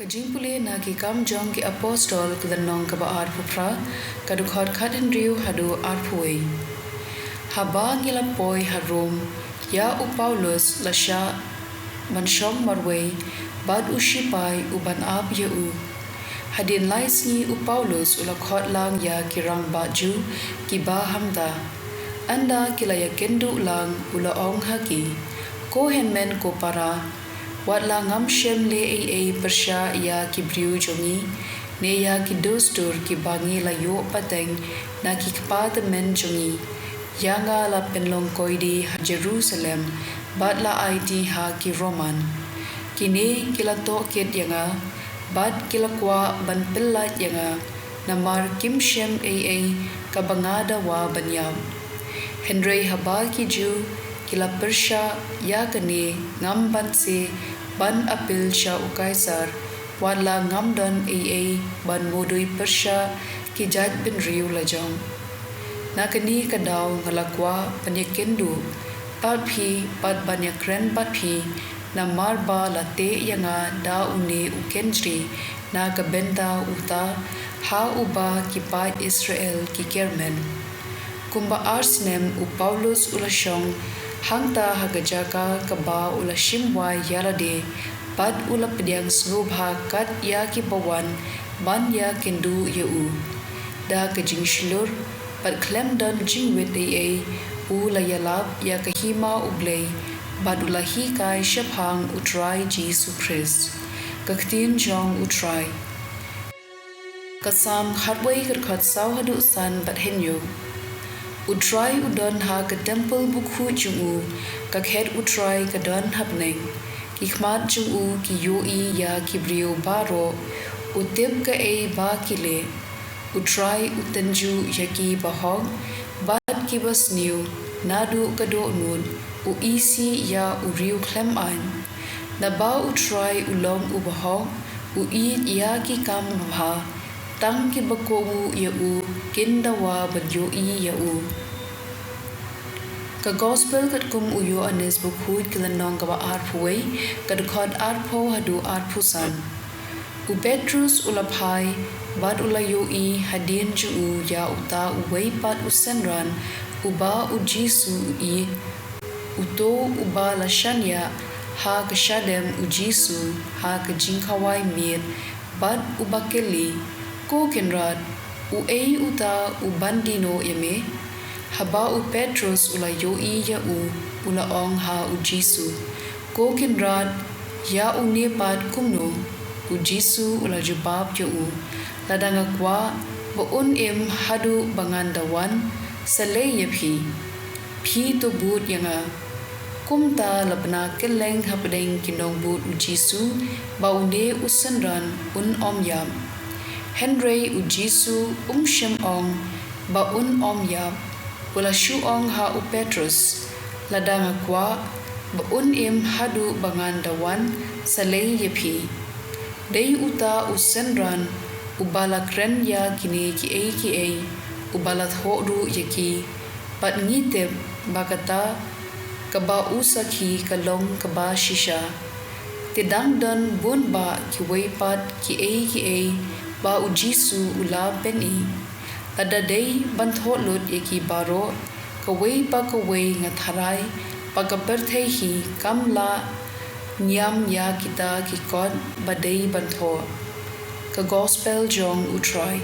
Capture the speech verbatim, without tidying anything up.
Ka jingpule na Ki Kam jong ki Apostol, ka lynnong kaba arphew phra, ka dkhot khathynriew haduh arphew wei. Haba ngi la poi ha Rom, ïa u Paulus la shah ban shong marwei bad u shipai u ban ap ïa u. Hadien lai sngi u Paulus u la khot lang ïa ki rangbah Jiw kiba hamta. Ynda ki la ïakynduh lang, u la ong ha ki, Ko hynmen ko para, wat la ngam shym leh ei ei pyrshah ïa ki briew jong ngi, ne ïa ki dustur kiba ngi la ïoh pateng na ki kpa tymmen jong ngi. Ïa nga la pynlong koidi ha Jerusalem bad la aiti ha ki Roman. Kine ki la tohkit ïa nga bad ki la kwah ban pyllait ïa nga, namar kim shym ei ei kaba nga dawa ban ïap. Hynrei haba ki Jiw ki la pyrshah ïa kane, ngam banse ban appeal sha u Kaisar, wat la ngam don ei ei ban mudui pyrshah ki jaitbynriew lajong. Na kane ka daw nga la kwah ban ïakynduh bad phi bad ban ïakren bad phi, namar ba la teh ïa nga da une u kynjri na ka bynta uta ha uba ki paid Israel ki kyrmen. Kumba ar snem u Paulus u la shong hangta ha ka jaka kaba u la shim wai ïa lade, bad u la pdiang sngewbha kat ïa kiba wan ban ïakynduh ïa u. Da ka jingshlur bad khlem don jingwit ei ei, u la ïalap ïa ka hima U Blei bad u la hikai shaphang U Trai Jisu Khrist. Ka ktien jong U Trai. Ka Salm khatwei, ka dkhot saw haduh san bad hynñiew. U Trai u don ha ka templ bakhuid jong u, ka khet U Trai ka don ha bneng. Ki khmat jong u ki ïohi ïa ki briew baroh, u tip kaei ba ki leh. U Trai u tynjuh ïa ki bahok bad kiba sniew naduh ka dohnud, u isih ïa u riewkhlem aiñ. Naba U Trai u long u bahok, u ïeit ïa ki kam babha, tang kiba kohnguh ïa u kin dawa ban ïohi ïa u. Ka Gospel katkum u Ïoannis bakhuid, ka lynnong kaba arphew wei, ka dkhot arphew haduh arphew san. U Petrus u la phai bad u la ïohi hadien jong u ïa uta uwei pat u synran uba U Jisu u ïeit, uto uba la shaniah ha ka shadem U Jisu ha ka jingkhawai miet, bad u bakylli, Ko Kynrad, uei uta u ban die noh ïa me? Haba u Petrus u la ïohi ïa u, u la ong ha U Jisu, Ko Kynrad, ïa une pat kumno? U Jisu u la jubab ïa u, Lada nga kwah ba un im haduh ba ngan da wan, sa lei ïa phi. Phi to bud ïa nga. Kumta la bna kylleng hapdeng ki nongbud U Jisu ba une u synran un ym ïap. Hynrei U Jisu um shym ong ba un ym ïap. U la shu ong ha u Petrus, Lada nga kwah ba un im haduh ba ngan da wan, sa lei ïa phi. Dei uta u synran uba la kren ïa kine kiei kiei, uba la thoh ruh ïa ki, bad ngi tip ba kata kaba u sakhi ka long kaba shisha. Te dang don bun bah kiwei pat kiei kiei ba U Jisu u la pyni. Lada dei ban thoh lut ïa ki baroh, kawei pa kawei, nga tharai ba ka pyrthei hi kam lah niam ïa kita ki kot ba dei ban thoh. Ka Gospel jong U Trai.